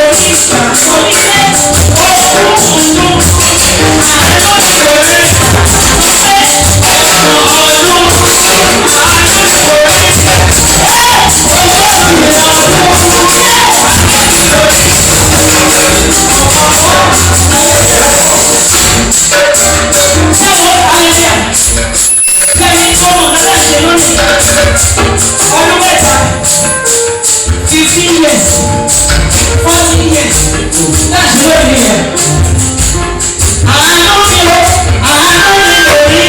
Onígbàgbọ́ wípé ogún ọdún àánú ìkórè pé ọgbọ̀n ọdún àánú ìkórè ogójì ọdún àánú ìkórè. Ṣé wo hallelujah? Kẹ́mi tó mọ̀ nígbà ṣe lónìí. Ọdún 3, 15 years, 40 years, láti lónìí yẹn.